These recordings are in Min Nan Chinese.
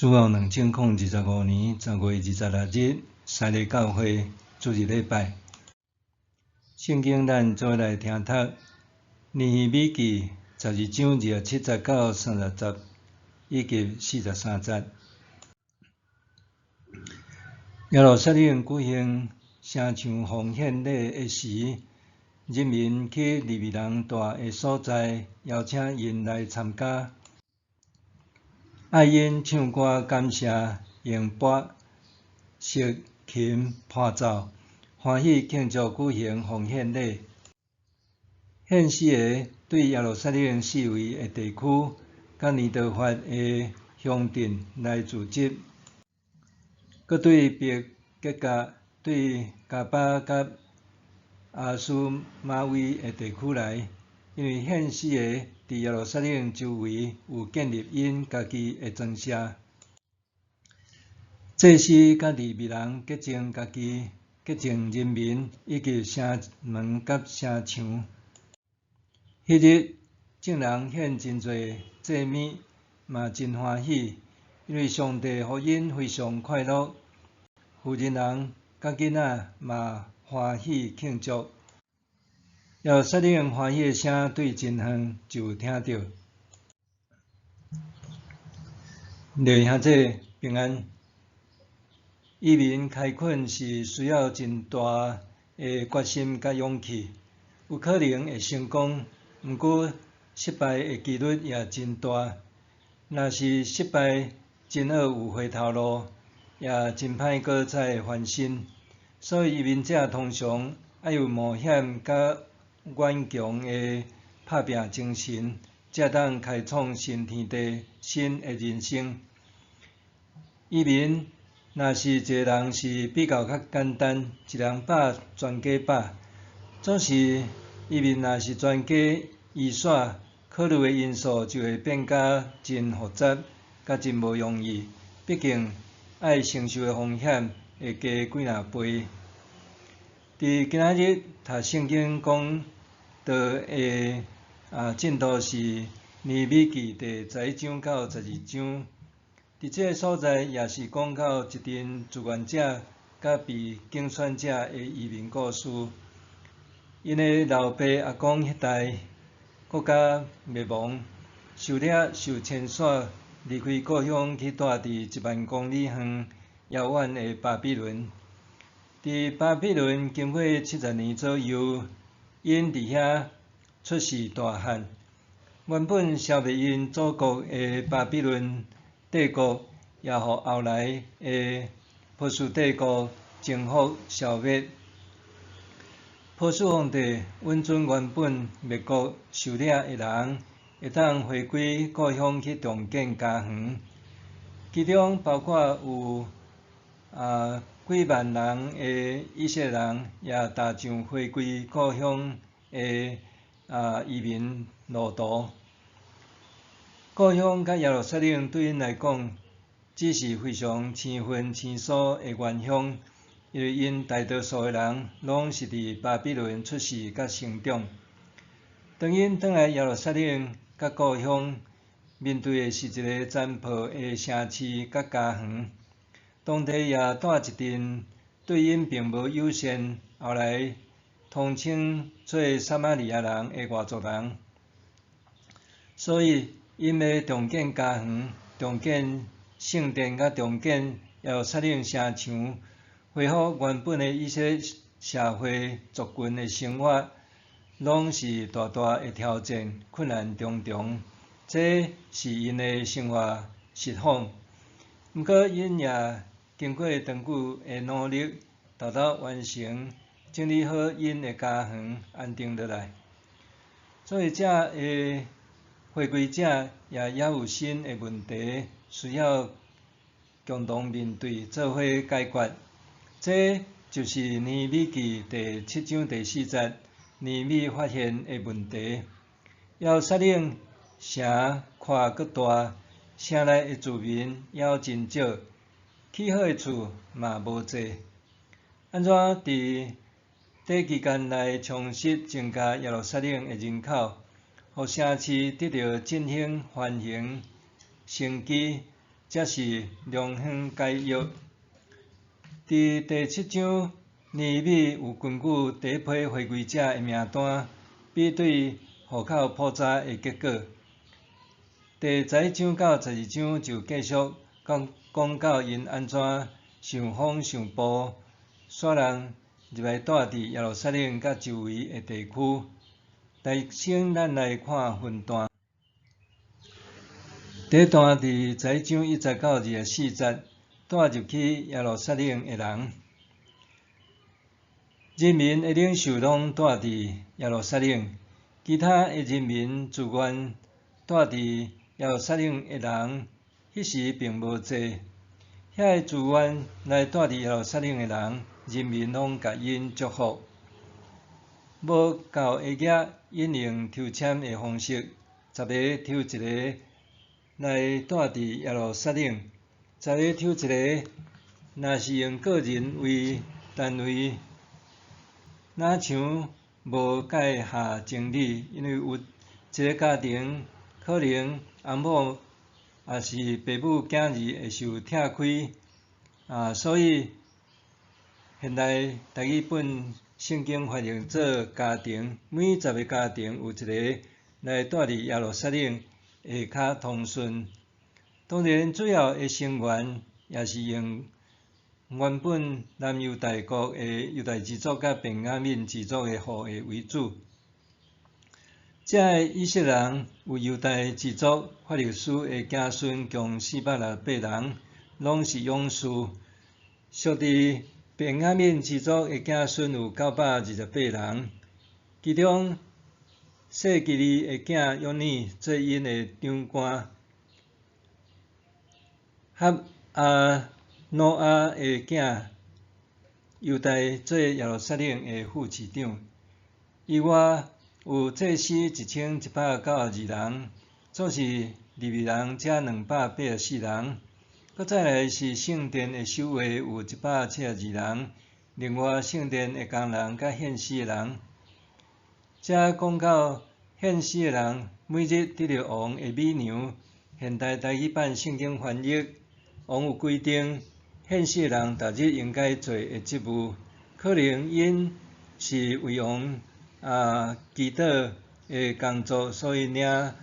主後2025年10月26日，西礼教會主日禮拜。聖經咱做伙來聽讀《尼希米記》12章27節到30節，以及43節。耶路撒冷舉行城牆奉獻禮的時，人民去利未人蹛的所在，邀請𪜶來參加。愛𪜶唱歌感謝，用缽、瑟、琴伴奏，歡喜慶祝舉行奉獻禮。獻死的對耶路撒冷四圍的地區，佮尼多法的鄉鎮來聚集，閣對伯吉革、對迦巴佮亞斯瑪威的地區來，因為獻死的佇耶路撒冷周圍有建立𪜶家己的莊舍。祭司佮利未人潔淨家己，潔淨人民，以及城門佮城牆。彼日，眾人獻真濟祭物，嘛真歡喜，因為上帝予𪜶非常快樂。婦人人佮囡仔嘛歡喜慶祝。耶路撒冷歡喜的聲對真遠就聽著。弟兄姊平安。移民開墾是需要真大的決心佮勇氣，有可能會成功，毋過失敗的機率也真大。若是失敗，真少有回頭路，也真歹閣再翻身。所以移民者通常愛有冒險佮頑強的拍拚精神，才當開創新天地、新的人生。移民若是一个人是比較較簡單，一人飽全家飽。總是移民若是全家移徙，考慮的因素就會變甲真複雜，佮真無容易。畢竟愛承受的風險會加幾若倍。佇今仔日讀聖經講道的進度是尼希米記第11章到12章。佇這个所在也是講到一陣志願者佮被揀選者的移民故事。𪜶的老爸阿公彼代國家滅亡，受掠受遷徙，離開故鄉去蹛佇1萬公里遠遙遠的巴比倫。佇巴比倫經過70年左右，𪜶佇遐出世大漢。原本消滅𪜶祖國的巴比倫帝國，也予後來的波斯帝國征服消滅。波斯皇帝允准原本滅國受掠的人，會當回歸故鄉去重建家園。其中包括有幾萬人的以色列人，也踏上回歸故鄉的移民路途。故鄉佮耶路撒冷對𪜶來講，只是非常生分生疏的原鄉，因為𪜶大多數的人攏是佇巴比倫出世佮成長。當𪜶轉來耶路撒冷佮故鄉，面對的是一个殘破的城市佮家園。當地也蹛一陣對𪜶並無友善，後來通稱做撒瑪利亞人的外族人。所以，𪜶欲重建家園、重建聖殿佮重建耶路撒冷城牆，恢復原本的以色列社會族群的生活，攏是大大的挑戰，困難重重。這是𪜶的生活實況。毋過，𪜶也經過長久的努力，達到完成整理好𪜶的家園，安定落來。所以，這个回歸者也猶有新的問題需要共同面對，做伙解決。這就是尼希米記第七章第四節尼希米發現的問題。耶路撒冷城擴閣大，城內的住民猶真少，起好的厝嘛無濟。按怎佇短期間內充實增加耶路撒冷的人口，予城市得著振興繁榮生機？才是良方解藥。佇第七章，尼希米有根據第一批回歸者的名單，比對戶口簿查的結果。第十一章到十二章就繼續講講到𪜶按怎受風受暴，徙人入來蹛佇耶路撒冷佮周圍的地區。來先咱來看分段。第一段佇十一章一節到二十四節，帶入去耶路撒冷的人，人民的領袖攏蹛佇耶路撒冷，其他的人民自願蹛佇耶路撒冷的人，彼時並無濟。遐个自願來蹛佇耶路撒冷的人，人民攏共𪜶祝福。無夠會額𪜶用抽籤的方式，十个抽一个來蹛佇耶路撒冷，十个抽一个，若是用個人為單位，若像無蓋合情理，因為有一个家庭可能翁某抑是爸母囝兒會受拆開，啊，所以現代台語本聖經翻譯做家庭，每十个家庭有一个來蹛佇耶路撒冷會較通順。當然，主要的成員也是用原本南猶大國的猶大支族佮便雅憫支族的後裔為主。這个以色列人有猶大支族法勒斯的子孫共四百六十八人，攏是勇士。屬佇便雅憫支族的子孫有九百二十八人，其中細基利的囝約尼做𪜶的長官，合阿努亞的囝猶大做耶路撒冷的副市長。以外有祭司一千一百九十二人，總是利未人才兩百八十四人。閣再來是聖殿的守衛有一百七十二人，另外聖殿的工人佮獻詩的人。這講到獻詩的人每日得著王的米糧，現代台語版聖經翻譯，王有規定獻詩的人逐日應該做的職務，可能𪜶是為王啊祈禱的工作，所以領啊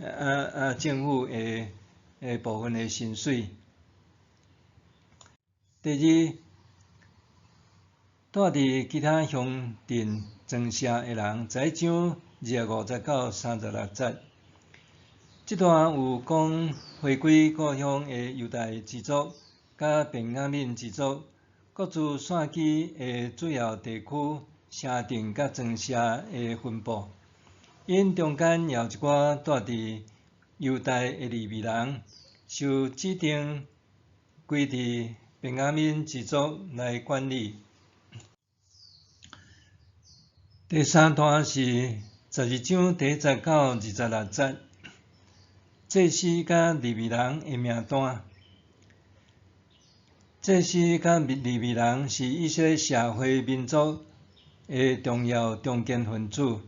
啊政府的的部分的薪水。第二，蹛佇其他鄉鎮莊社的人，十一章二十五節到三十六節。這段有講回歸故鄉的猶大支族佮便雅憫支族，各自散居的主要地區、城鎮佮莊社的分布。𪜶中間也有一寡蹛佇猶大的利未人，受指定歸佇便雅憫支族來管理。第三段是十二章第一節到二十六節，祭司佮利未人的名單。祭司佮利未人是以色列社會民族的重要中堅分子，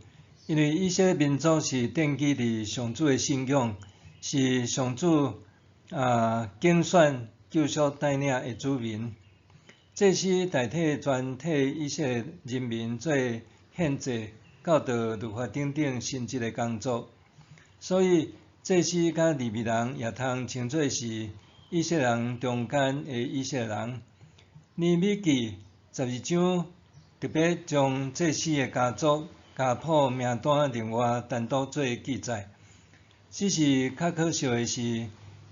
因為以色列民族是奠基佇上主的信仰，是上主啊揀選救贖帶領的子民。祭司代替全體以色列人民做獻祭、教導律法等等神職的工作，所以祭司佮利未人也通稱做是以色列人中間的以色列人。尼希米記十二章特別將祭司的家族、家譜名單另外單獨做記載。只是較可惜的是，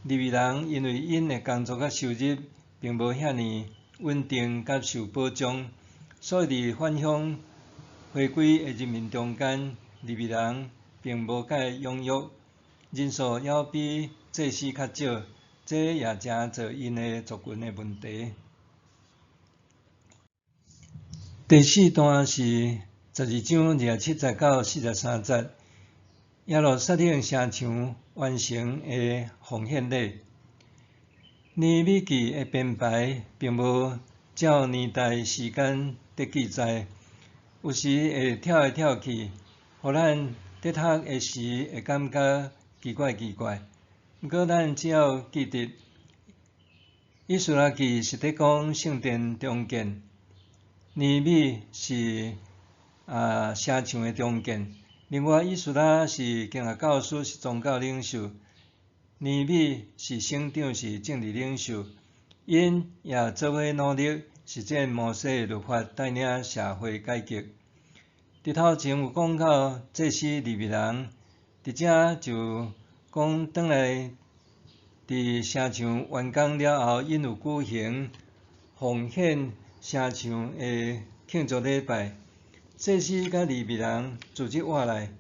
利未人因為𪜶的工作佮收入並無遐爾穩定佮受保障，所以佇返鄉回歸的人民中間，利未人並無介踴躍，人數猶比祭司較少，這也成做𪜶的族群的問題。第四段是十二章二十七節到四十三節，耶路撒冷城牆完成的奉獻禮。尼希米記的編排並無照年代時間佇記載，有時會跳來跳去，予咱佇讀的時會感覺奇怪奇怪。毋過咱只要記得，以斯拉記是佇講聖殿重建，尼希米是城牆的重建。另外，以斯拉是經學教師，是宗教領袖；尼希米是省長，是政治領袖。𪜶也做伙努力實踐摩西的律法，帶領社會改革。佇頭前有講到祭司利未人，佇遮就講轉來佇城牆完工了後，𪜶有舉行奉獻城牆的慶祝禮拜。祭司佮利未人組織活來，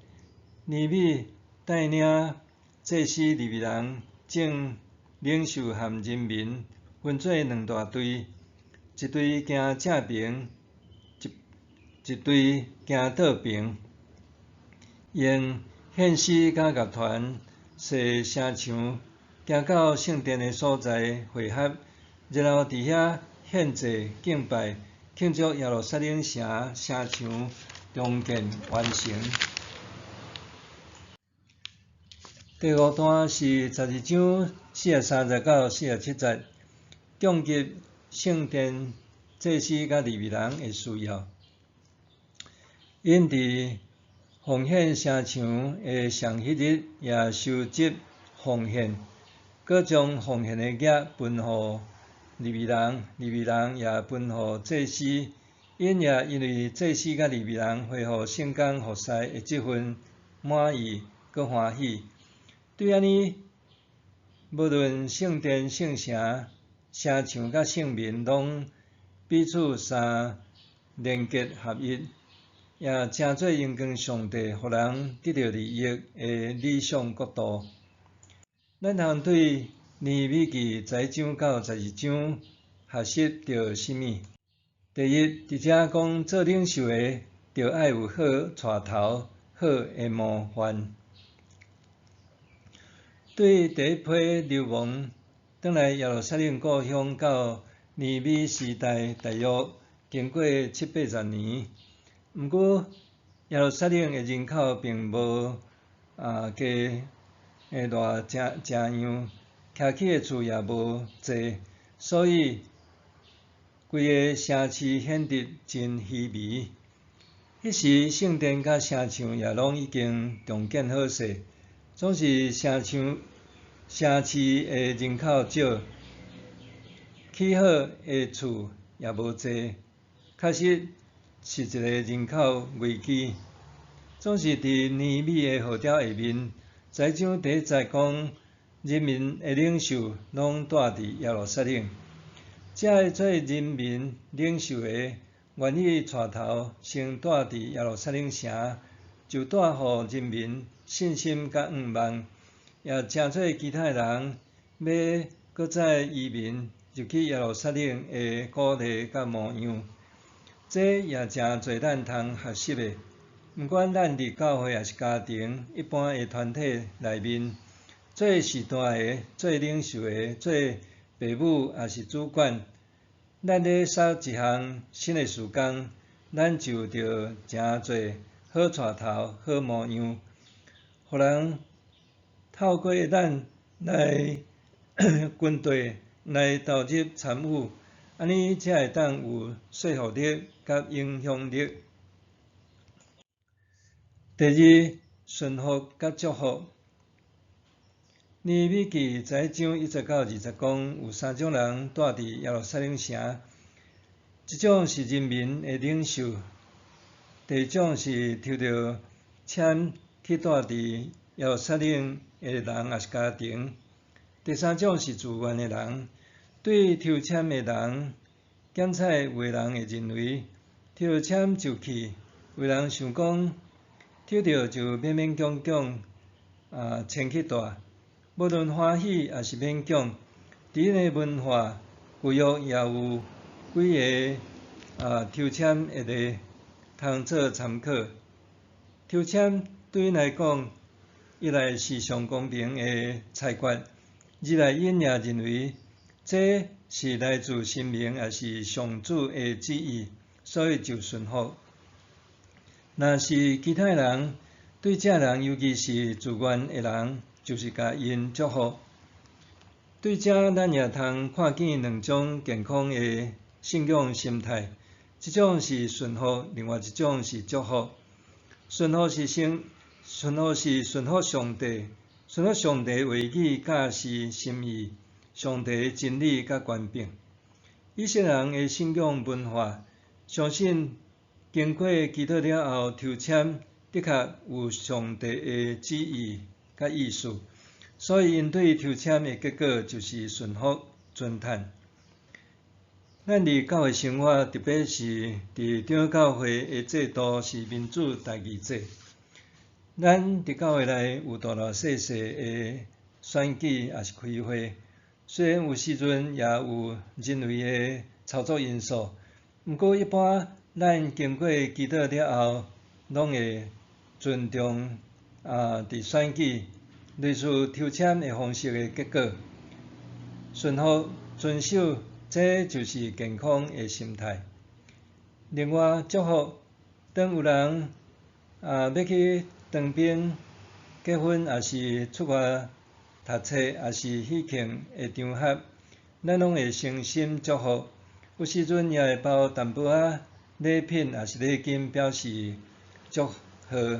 尼希米帶領祭司利未人眾領袖和人民分做兩大隊，一隊行正爿，一隊行倒爿，用獻詩佮樂團踅城牆，行到聖殿的所在會合，然後佇遐獻祭敬拜，慶祝耶路撒冷城城牆重建完成。第五段是12章43節到47節，供給聖殿祭司佮利未人的需要。𪜶佇奉獻城牆的上彼日，也收集奉獻，閣將奉獻的額分予利未人，利未人也分予祭司。𪜶也因為祭司佮利未人恢復聖工服侍的這份滿意，閣歡喜。對按呢，無論聖殿、聖城、城牆佮聖民，攏彼此相連結合一，也成做榮光上帝，予人得著利益的理想國度。咱通對尼希米記十一章到十二章學習著啥物？第一，佇遮講做領袖的，著愛有好帶頭、好的模範。對第一批流亡轉來耶路撒冷故鄉到尼希米時代，大約經過七八十年。毋過耶路撒冷的人口並無加偌誠誠樣，徛起的厝也無濟，所以規個城市顯得真稀微。彼時聖殿佮城牆也攏已經重建好勢，總是城牆城市的人口少，起好的厝也無濟，確實是一個人口危機。總是佇尼希米的號召下面，十一章第一節講，人民的領袖攏住佇耶路撒冷。遮个做人民領袖的，願意帶頭先住佇耶路撒冷城，就帶予人民信心佮向望，也成做其他人欲閣再移民入去耶路撒冷的鼓勵佮模樣。這也誠濟咱通學習的。毋管咱佇教會抑是家庭，一般的團體內面，做序大的、做領袖的、做爸母抑是主管，咱咧捒一項新的事工，咱就著誠濟好帶頭、好模樣，予人透過咱來跟綴來投入參與，按呢才會當有說服力佮影響力。第二，順服佮祝福。尼希米記十一章一節到二節講，有三種人住佇耶路撒冷城，一種是人民的領袖，第二種是抽著籤去住佇耶路撒冷的人，抑是家庭，第三種是自願的人。對抽籤的人，檢採有的人會認為抽著籤就去，有人想講抽著就勉勉強強遷去住，無論歡喜抑是勉強，佇𪜶的文化舊約也有幾个抽籤的例通做參考。抽籤對𪜶來講，一來是上公平的裁決，二來𪜶也認為這是來自神明抑是上主的旨意，所以就順服。若是其他人對這人，尤其是自願的人，就是共𪜶祝福。對這咱也通看見兩種健康的信仰心態，一種是順服，另外一種是祝福。順服是先，順服是順服上帝，順服上帝話語教示心意，上帝的真理佮權柄。以色列人的信仰文化，相信經過祈禱了後抽籤，的確有上帝的旨意佮意思，所以𪜶對抽籤的結果就是順服尊嘆。咱佇教會生活，特別是佇長老教會的制度是民主代議制。咱佇教會內有大大細細的選舉，抑是開會，雖然有時陣也有人為的操作因素，毋過一般咱經過祈禱了後，攏會尊重佇選舉類似抽籤的方式的結果，順服遵守，這就是健康的心態。另外，祝福當有人欲去當兵、結婚，抑是出外讀冊，抑是喜慶的場合，咱攏會誠心祝福。有時陣也會包淡薄仔禮品，抑是禮金表示祝賀。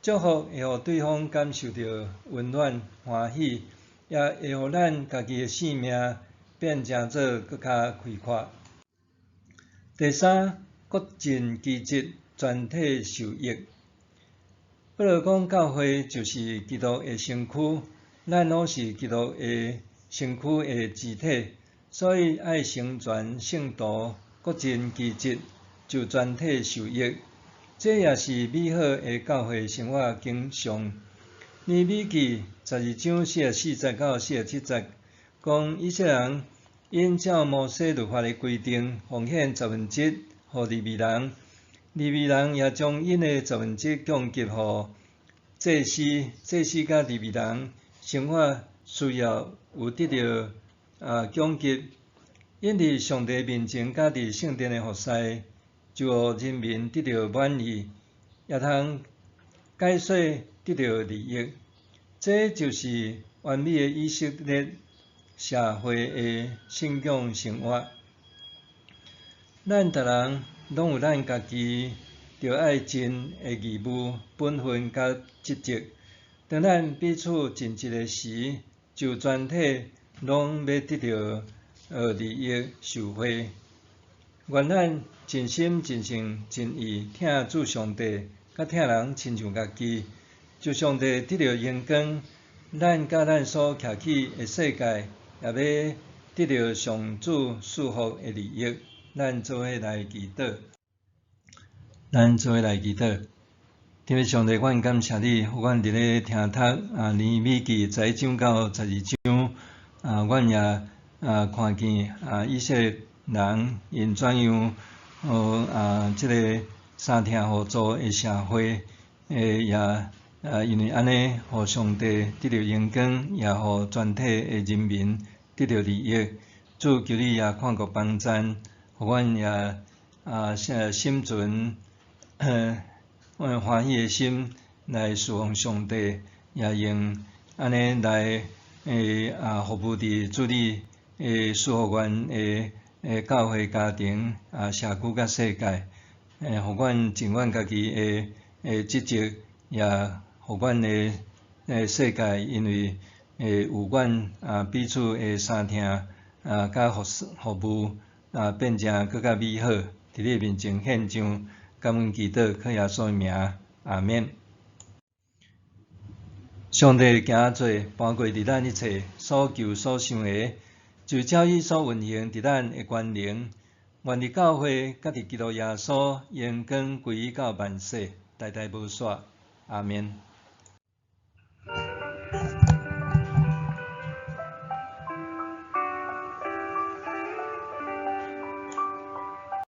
祝福會予對方感受著溫暖、歡喜，也會予咱家己的生命變成做閣較開闊。第三，各盡其職，全體受益。保羅講，教會就是基督的身軀，咱攏是基督的身軀的肢體，所以愛成全聖徒，各盡其職，就全體受益。這也是美好的教會生活景象。利未記12章44節到47節，講以色列人𪜶照摩西律法的規定，奉獻十分之一予利未人，利未人也將𪜶的十分之一供給予祭司，祭司佮利未人生活需要有得著供給，𪜶佇上帝面前佮佇聖殿的服侍，就予人民得著滿意，也通解稅得著利益。這就是完美的以色列社會的信仰生活。咱逐人攏有咱家己著愛盡的義務、本分佮職責。當咱彼此盡職的時，就全體攏欲得著利益受惠。願咱盡心盡性盡意疼主上帝，佮疼人親像家己，就上帝得著榮光，咱佮咱所徛起的世界，也欲得著上主賜福的利益。咱做伙來祈禱，咱做伙來祈禱。天父上帝，阮感謝你，予阮佇咧聽讀利未記11章到12章，阮也看見以色列人𪜶怎樣這个相疼互助的社會，也因為按呢，予上帝得著榮光，也予全體的人民得著利益。主求你也看顧幫贊，予阮也心存歡喜的心來侍奉上帝，也用按呢來服務佇主你賜予阮的教會家庭社區佮世界，予阮盡阮家己的職責，也予阮的世界因為有阮彼此的相疼佮服務變成閣較美好。佇你面前獻上感恩祈禱，靠耶穌的名，阿們。上帝行做搬過佇咱一切所求所想的，就照伊所運行佇咱的權能，願佇教會佮佇基督耶穌榮光歸於到萬世，代代無煞。阿們。